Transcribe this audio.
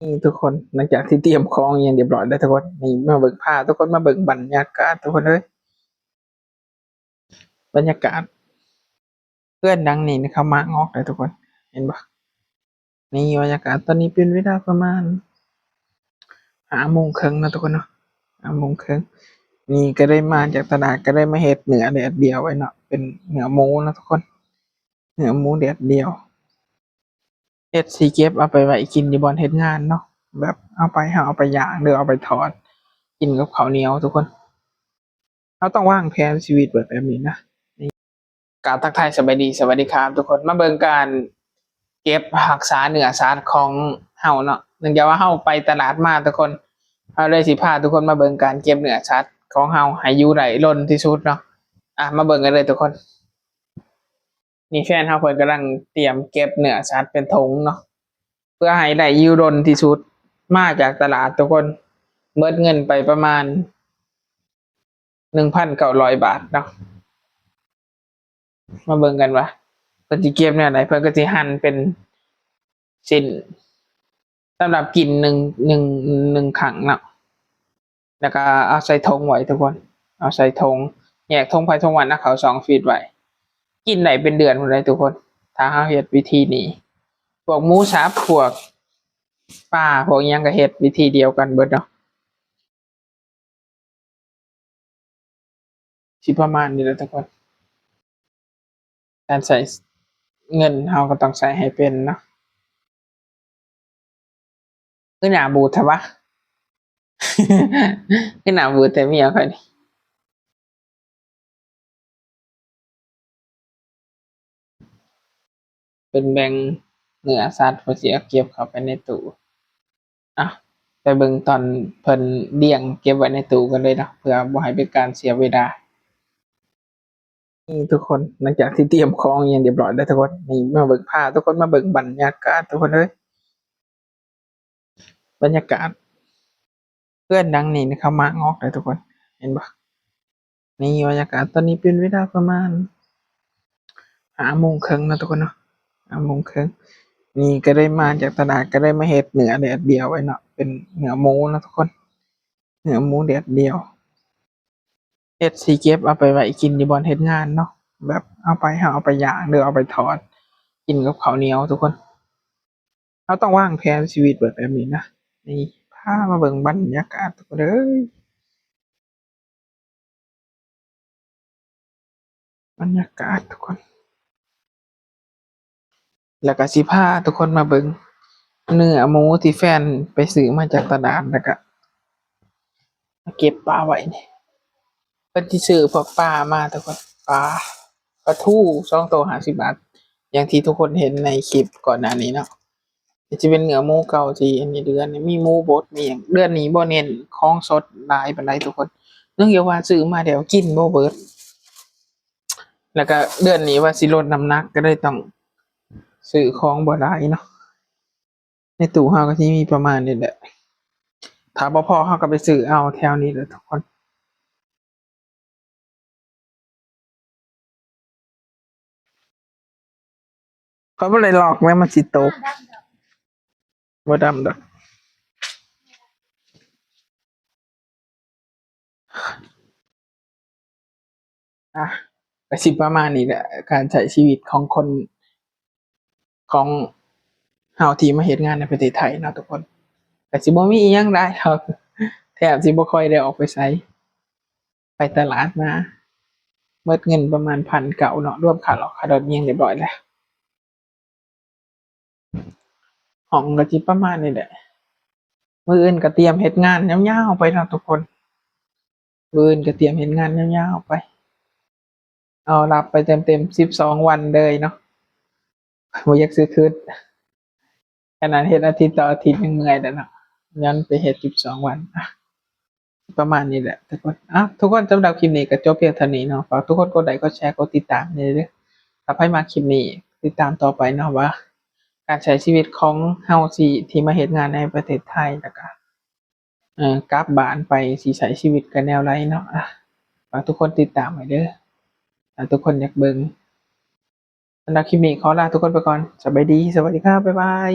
ນີ້ທຸກຄົນ ຫຼັງຈາກທີ່ຕຽມຂອງອີ່ຫຍັງຮຽບຮ້ອຍແລ້ວທຸກຄົນ ນີ້ມາເບິ່ງ ພາທຸກຄົນມາເບິ່ງບັນຍາກາດທຸກຄົນເອີຍ ບັນຍາກາດເຮືອນຫຼັງນີ້ເຂົາມາງອອກແລ້ວທຸກຄົນ ເຫັນບໍ່? ນີ້ບັນຍາກາດຕອນນີ້ເປັນເວລາປະມານຫ້າໂມງເຄິ່ງເນາະທຸກຄົນເນາະ ຫ້າໂມງເຄິ່ງ ນີ້ກໍໄດ້ມາຈາກຕະຫຼາດ ກໍໄດ້ມາເຮັດເນື້ອແດດດຽວໄວ້ເນາະ ເປັນເນື້ອໝູເນາະທຸກຄົນ ເນື້ອໝູແດດດຽວ ເຮັດຊິເກັບເອົາໄປໄວ້ກິນຢູ່ບ່ອນເຮັດງານເນາະ ແບບເອົາໄປ ເຮົາເອົາໄປຍ່າງ ຫຼືເອົາໄປທອດ ກິນກັບເຂົ້າໜຽວທຸກຄົນ ເຮົາຕ້ອງວາງແຜນຊີວິດໄວ້ແບບນີ້ນະ ນີ້ ກາບທັກທາຍສະບາຍດີສະຫວັດດີຄັບທຸກຄົນ ມາເບິ່ງການເກັບຮັກສາເນື້ອສັດຂອງເຮົາເນາະ ເນື່ອງຈາກວ່າເຮົາໄປຕະຫຼາດມາທຸກຄົນ ເຮົາເລີຍຊິພາທຸກຄົນມາເບິ່ງການເກັບເນື້ອສັດຂອງເຮົາໃຫ້ຢູ່ໄດ້ດົນທີ່ສຸດເນາະ ອ່ະ ມາເບິ່ງກັນເລີຍທຸກຄົນ. ນີ້ແຟນເຮົາເພິ່ນກຳລັງຕຽມເກັບເນື້ອສັດເປັນຖົງເນາະ ເພື່ອໃຫ້ໄດ້ຢູ່ດົນທີ່ສຸດ ມາຈາກຕະຫຼາດທຸກຄົນ ເໝິດເງິນໄປປະມານໜຶ່ງພັນເກົ້າຮ້ອຍບາດເນາະ ມາເບິ່ງກັນວ່າເພິ່ນຊິເກັບແນວໃດ ເພິ່ນກໍຊິຫັ່ນເປັນ ເຊັ່ນ ສຳລັບກິນໜຶ່ງ ໜຶ່ງ ໜຶ່ງຄັ້ງເນາະ ແລ້ວກໍເອົາໃສ່ຖົງໄວ້ທຸກຄົນ ເອົາໃສ່ຖົງ ແຍກຖົງໃຜຖົງມັນ ເອົາເຂົ້າຊ່ອງຟຣີດໄວ້ ກິນໄດ້ເປັນເດືອນພຸ້ນເດ້ທຸກຄົນ ຖ້າເຮົາເຮັດວິທີນີ້ ພວກໝູສັບ ພວກປາ ພວກຫຍັງກໍເຮັດວິທີດຽວກັນເບິດເນາະ. ຊິປະມານນີ້ແຫຼະທຸກຄົນ ການໃຊ້ເງິນເຮົາກໍຕ້ອງໃຊ້ໃຫ້ເປັນເນາະ ຄືໜ້າບູດແທ້ວະ ຄືໜ້າບູດແທ້ເມຍຂ້ອຍນີ້. ເພິ່ນແບ່ງເນື້ອສັດ ເພື່ອຊິເອົາເກັບເຂົ້າໄປໃນຕູ້ ອ່ະ ໄປເບິ່ງຕອນເພິ່ນລຽງເກັບໄວ້ໃນຕູ້ກັນເລີຍເນາະ ເພື່ອບໍ່ໃຫ້ເປັນການເສຍເວລາ. ນີ້ທຸກຄົນ ຫຼັງຈາກທີ່ຕຽມຂອງອີ່ຫຍັງຮຽບຮ້ອຍແລ້ວທຸກຄົນ ນີ້ມາເບິ່ງ ພາທຸກຄົນມາເບິ່ງບັນຍາກາດທຸກຄົນເອີຍ ບັນຍາກາດເຮືອນຫຼັງນີ້ເຂົາມາງອອກແລ້ວທຸກຄົນ ເຫັນບໍ່? ນີ້ບັນຍາກາດຕອນນີ້ເປັນເວລາປະມານຫ້າໂມງເຄິ່ງເນາະທຸກຄົນເນາະ ຫ້າໂມງເຄິ່ງ ນີ້ກໍໄດ້ມາຈາກຕະຫຼາດ ກໍໄດ້ມາເຮັດເນື້ອແດດດຽວໄວ້ເນາະ ເປັນເນື້ອໝູເນາະທຸກຄົນ ເນື້ອໝູແດດດຽວ ເຮັດຊິເກັບເອົາໄປໄວ້ກິນຢູ່ບ່ອນເຮັດງານເນາະ ແບບເອົາໄປ ເຮົາເອົາໄປຍ່າງ ຫຼືເອົາໄປທອດ ກິນກັບເຂົ້າໜຽວທຸກຄົນ ເຮົາຕ້ອງວາງແຜນຊີວິດໄວ້ແບບນີ້ນະ ນີ້ ພາມາເບິ່ງບັນຍາກາດທຸກຄົນເອີຍ ບັນຍາກາດທຸກຄົນ ແລ້ວກໍຊິພາທຸກຄົນມາເບິ່ງເນື້ອໝູທີ່ແຟນໄປຊື້ມາຈາກຕະຫຼາດ ແລ້ວກໍເກັບປາໄວ້ນີ້ ເພິ່ນຊິຊື້ພວກປາມາທຸກຄົນ ປາ ປາທູສອງໂຕຫ້າສິບບາດ ຢ່າງທີ່ທຸກຄົນເຫັນໃນຄລິບກ່ອນໜ້ານີ້ເນາະ. ຊິເປັນເນື້ອໝູເກົ່າທີ່ອັນນີ້ ເດືອນນີ້ມີໝູບົດມີຫຍັງ ເດືອນນີ້ບໍ່ເນັ້ນຂອງສົດຫຼາຍປານໃດທຸກຄົນ ເນື່ອງຈາກວ່າຊື້ມາແລ້ວກິນບໍ່ເບິດ ແລ້ວກະເດືອນນີ້ວ່າຊິລົດນ້ຳໜັກ ກໍເລີຍຕ້ອງຊື້ຂອງບໍ່ຫຼາຍເນາະ ໃນຕູ້ເຮົາກໍຊິມີປະມານນີ້ແຫຼະ ຖ້າບໍ່ພໍເຮົາກໍໄປຊື້ເອົາແຖວນີ້ແຫຼະທຸກຄົນ. ຂ້ອຍບໍ່ໄດ້ລອກແມ່ນມັນຊິຕົກ ບໍ່ດຳດອກ ອ່ະ ກໍຊິປະມານນີ້ແຫຼະ ການໃຊ້ຊີວິດຂອງຄົນ ຂອງເຮົາທີ່ມາເຮັດງານໃນປະເທດໄທເນາະທຸກຄົນ ກໍຊິບໍ່ມີອີ່ຫຍັງຫຼາຍດອກ ແທບຊິບໍ່ຄ່ອຍໄດ້ອອກໄປໃສ ໄປຕະຫຼາດມາ ໝົດເງິນປະມານພັນເກົ້າເນາະ ລວມຄ່າຫຼອກຄ່າດົດອີ່ຫຍັງຮຽບຮ້ອຍແລ້ວ ຫ້ອງກໍຊິປະມານນີ້ແຫຼະ ມື້ອື່ນກໍຕຽມເຮັດງານຍາວໆໄປເນາະທຸກຄົນ ມື້ອື່ນກໍຕຽມເຮັດງານຍາວໆໄປ ເອົາ ຮັບໄປເຕັມໆສິບສອງວັນເລີຍເນາະ ບໍ່ຢາກຊິຄິດ ຂະໜາດເຮັດອາທິດຕໍ່ອາທິດຍັງເມື່ອຍແລ້ວເນາະ ຍັງໄປເຮັດສິບສອງວັນ ອ່ະ ປະມານນີ້ແຫຼະທຸກຄົນ ອ່ະ ທຸກຄົນ ສຳລັບຄລິບນີ້ກໍຈົບພຽງເທົ່ານີ້ເນາະ ຝາກທຸກຄົນກົດໄລ ກົດແຊ ກົດຕິດຕາມແດ່ເດີ ຖ້າໃຜມັກຄລິບນີ້ ຕິດຕາມຕໍ່ໄປເນາະ ວ່າການໃຊ້ຊີວິດຂອງເຮົາທີ່ ທີ່ມາເຮັດງານໃນປະເທດໄທ ແລ້ວກະ ເອີ ກັບບ້ານໄປຊິໃຊ້ຊີວິດກັນແນວໃດເນາະ ອ່ະ ຝາກທຸກຄົນຕິດຕາມໄວ້ເດີ ຖ້າທຸກຄົນຢາກເບິ່ງ ສຳລັບຄລິບນີ້ຂໍລາທຸກຄົນໄປກ່ອນ ສະບາຍດີ ສະຫວັດດີຄັບ ບາຍບາຍ.